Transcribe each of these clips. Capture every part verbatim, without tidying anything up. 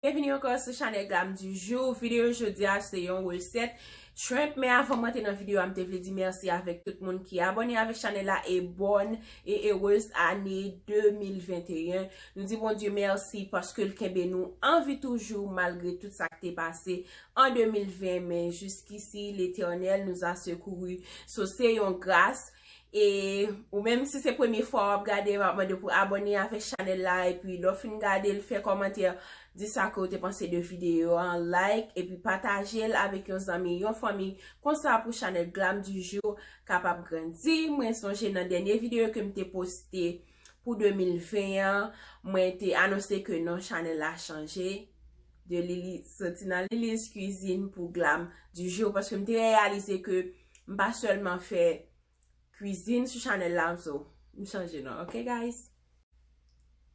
Byenvini ankò sou chanèl Glam du Jour. Videyo jodi a se yon resèt shrimp, men avan m antre nan videyo a, m te vle di mèsi avèk tout moun ki abòne avèk chanèl la e bòn e erez ane de mil venteyen. Nou di Bondye mèsi paske l kenbe nou an vi toujou malgre tout sa k te pase an de mil ven, men jiskisi Letènèl nous a secourus. So, se yon gras. E ou menm si se premye fwa w ap gade, m ap mande w pou abòne avèk chanèl la, epi lè w fin gade l, fè kòmantè, di sa ke w te panse de videyo an, like, epi pataje l avèk yon zanmi, yon fanmi, konsa pou chanèl Glam du Jour kapab grandi. Mwen sonje nan dènye videyo ke m te poste pou de mil ven an, mwen te anonse ke non chanèl la chanje de Lili, soti nan Lili's Cuisine pou Glam du Jour, paske m te reyalize ke m pa sèlman fè kwizin sou chanèl la, so, m chanje non, ok, guys?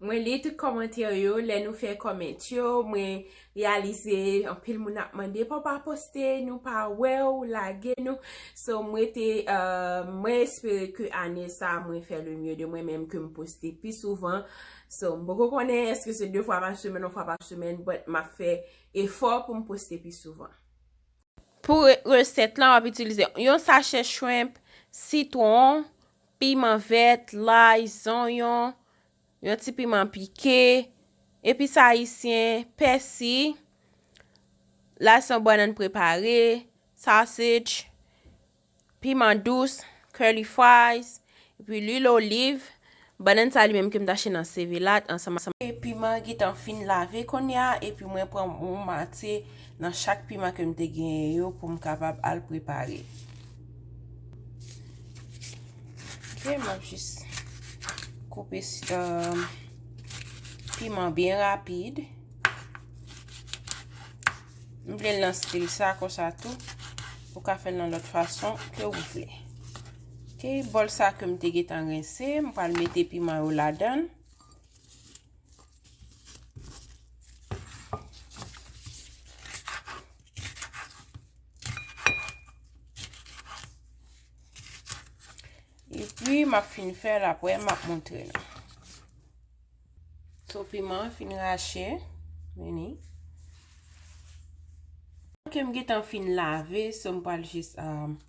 Mwen li tout kòmantè yo, lè nou fè kòmant yo, mwen reyalize anpil moun ap mande, "Pou w pa poste, nou pa wè w, lage nou." So, mwen te, euh, mwen espere ke ane sa, mwen fè le mieux de mwen menm, ke m poste pi souvan. So, m poko konnen èske se de fwa pa semèn, yon fwa pa semèn, but m ap fè efò pou m poste pi souvan. Pou re-, resèt la, w ap itilize yon sachè shrimp, sitwon, piman vèt, lay, zonyon, yon ti piman pike, epis ayisyen, pèsi, lay san bannann prepare, sausage, piman dous, curly fries, epi lwil oliv. Bannann sa li menm ke m t achte nan Sevelat ansanm, ansanm. E piman gentan fin lave kounye a, epi mwen pran yon mati nan chak piman ke m te genyen yo pou m kapab al prepare. Ok, m ap jis koupe, euh, piman byen rapid. M vle l nan stil sa, konsa tou, ou ka fè l nan lòt fason ke ou vle. Ok, bòl sa ke m te gentan rense, m pral mete piman yo ladan l. Epi, m ap fin fè l, apre m ap montre nou. So, piman an fin rache. Vini. Ok, m gentan fin lave, so m pral jis, um,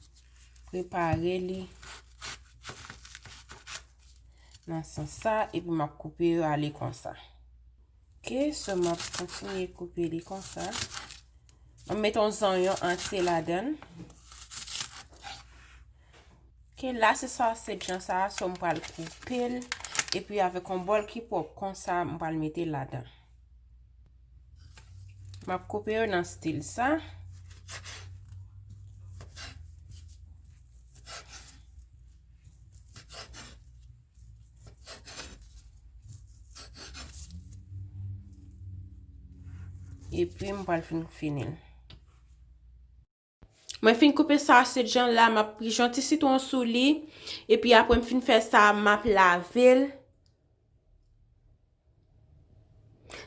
prepare li nan sans sa, epi m ap koupe yo ale konsa. Ok, so m ap kontinye koupe li konsa. M ap mete yon zonyon antye ladan l. Ok, la se sausage lan sa, so m pral koupe l, epi avèk yon bòl ki pwòp konsa, m pral mete l ladan. M ap koupe yo nan stil sa. Epi m pral fin fini l. Mwen fin koupe sausage lan la, m ap pran yon ti sitwon sou li. Epi apre m fin fè sa, m ap lave l.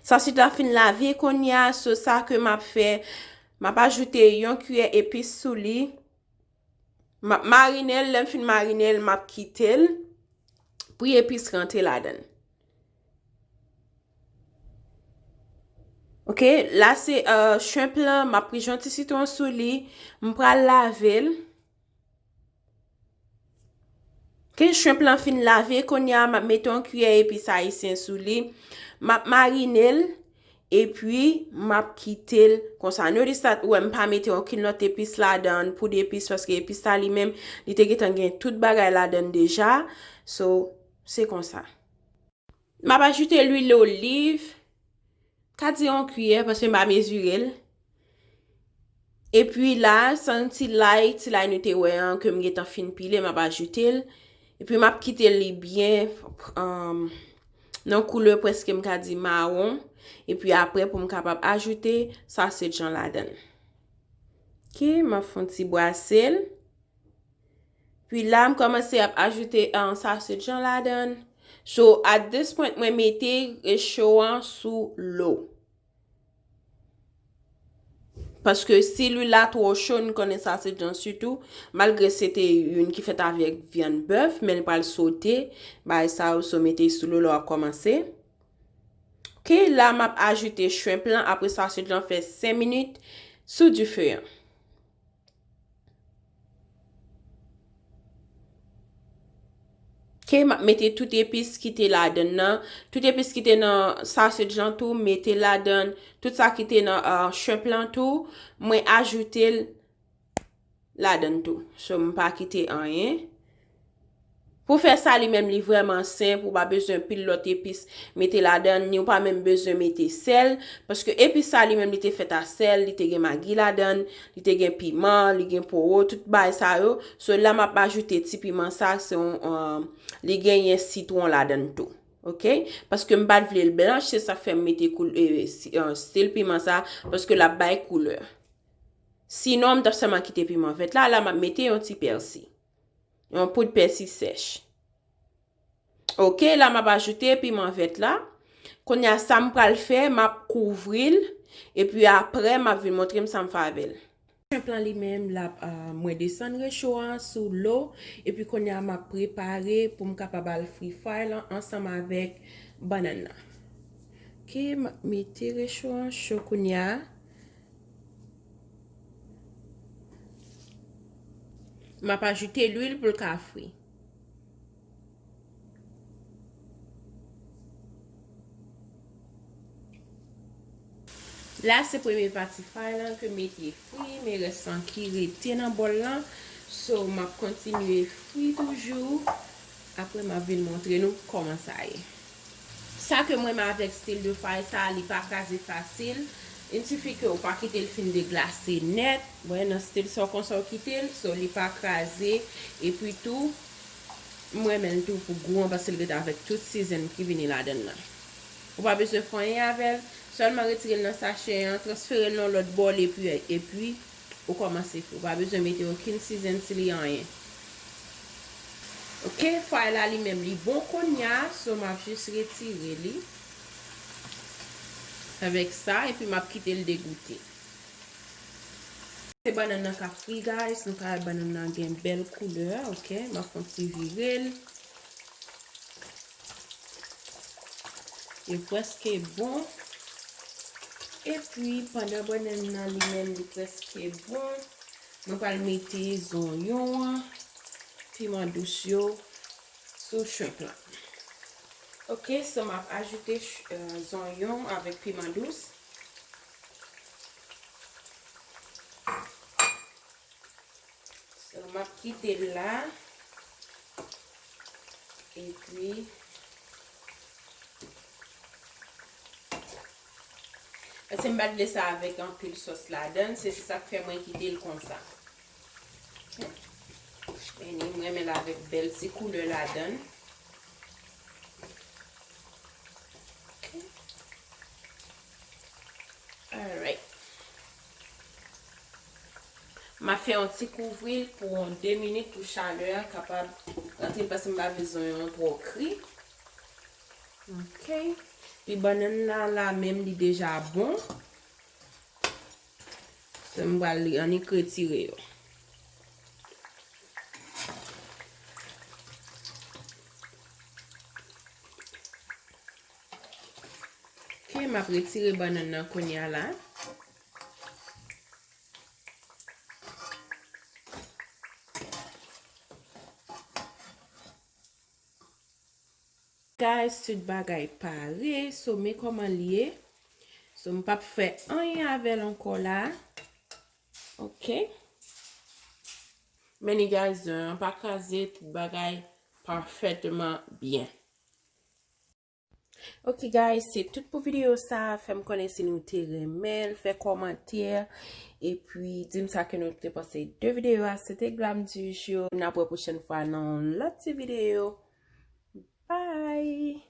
Sausage la fin lave kounye a, so sa ke m ap fè, m ap ajoute yon kiyè epis sou li. M ap marine l, lè m fin marine l, m ap kite l pou epis rantre ladan l. Ok, la se, euh, shrimp lan, m ap pran yon ti sitwon sou li, m pral lave l. Ok, shrimp lan fin lave, kounye a m ap mete yon kiyè epis ayisyen sou li, m ap marine l, epi m ap kite l konsa. Notice that, ou wè m pa mete okenn lòt epis ladan, poud epis, paske epis la li menm, li te gentan gen tout bagay ladan deja. So, se konsa. M ap ajoute lwil oliv, ka di yon kiyè, paske m pa mezire l. Epi la, se yon ti lay, ti lay nou te wè an, ke m gentan fin pile, m ap ajoute l. Epi m ap kite li byen, um, nan koulè prèske m ka di mawon. Epi apre pou m kapab ajoute sausage lan ladan l. Ok, m ap fè yon ti brase l. Pi la, m kòmanse ap ajoute, um, sausage lan ladan l. So, at this point, mwen mete recho an sou lo. Paske si lwil la twò cho, n konnen sausage lan sitou, malgre se te youn ki fèt avèk vyann bèf, men l pral sote, bagay sa yo, so mete sou lo lè w ap kòmanse. Ok, Ok, la m ap ajoute shrimp lan, apre sa, sèl fè senk minit sou dife an. Ok, m ap mete tout epis ki te ladan nan. Tout epis ki te nan sausage lan tou, mete ladan. Tout sa ki te nan, uh, shrimp lan tou, mwen ajoute l ladan tou. So, m pa kite anyen. Pou fè sa, li menm, li vrèman senp. Ou pa bezwen pil lòt epis mete ladan, ni ou pa menm bezwen mete sèl. Paske epis sa, li menm, li te fèt a sèl, li te gen magi ladan, li te gen piman, li gen powo, tout bagay sa yo. So, la, m ap ajoute ti piman sa, se yon, um, li genyen sitwon ladan tou. Ok? Paske m pa t vle l blanch, se sa k fè m mete koul-, e, si-, e, stil piman sa, paske l ap bay koulè. Sinon, m t ap sèlman kite piman vèt la, la m ap mete yon ti pèsi. Yon poud pèsi sèch. Ok, la m ap ajoute piman vèt la. Kounye a, sa m pral fè, m ap kouvri l, epi apre, m ap vin montre m sa m fè avè l. Shrimp lan li menm, l ap, ah, mwen desann recho an sou lo, epi kounye a, m ap prepare pou m kapab al fri fry lan ansanm avèk bannann nan. Ok, m ap mete recho an cho kounye a. M ap ajoute lwil pou l ka fri. La, se premye pati fry lan ke m mete fri, men rès lan ki rete nan bòl lan. So, m ap kontinye fri toujou. Apre, m ap vin montre nou kòman sa ye. Sa ke m renmen avèk stil de fry sa, li pa kraze fasil. Il sifi ke ou pa kite l fin deglase nèt. Bon, nan stil sa w konsa w kite l, so li pa kraze. Epi tou, m renmen l tou pou gou an, paske l ret avèk tout season ki vini ladan l lan. Ou pa bezwen fè anyen avè l, sèlman retire l nan sachè an, transfere l nan lòt bòl, epi, epi ou kòmanse fri. Ou pa bezwen mete okenn season sou li, anyen. Ok, fry la li menm li bon kounye a, so m ap jis retire li avèk sa, epi m ap kite l degoute. Se bannann nan k ap fri, guys. Nou ka wè bannann nan gen bèl koulè, ok? M ap fè yon ti vire l. Li prèske bon. Epi, pandan bannann nan li menm, li prèske bon, mwen pral mete zonyon an, piman dous yo sou shrimp lan. Ok, so m ap ajoute ch-, euh, zonyon avèk piman dous. So, m ap kite l la. Epi, paske m pa t vle sa avèk anpil sòs ladan l, se, se sa k fè mwen kite l konsa. Ok. Men li, m renmen l avèk bèl ti koulè ladan l. Ok. Alright. M a fè yon ti kouvri l pou yon de minit pou chalè a kapab rantre l, paske m pa bezwen yon twò kri. Ok. Pi bannann nan la menm li deja bon. Se m pral annik retire yo. Ok, m ap retire bannann nan kounye a la. Guys, tout bagay pare, so men kòman l ye. So m p ap fè anyen avè l ankò la. Ok. Men ni guys, an pa kraze, tout bagay pafètman byen. Ok guys, se tout pou videyo sa. Fè m konnen si nou te renmen l, fè kòmantè, epi di m sa ke nou te panse de videyo a. Se te Glam du jour. N ap wè pwochèn fwa nan yon lòt ti videyo. Bye!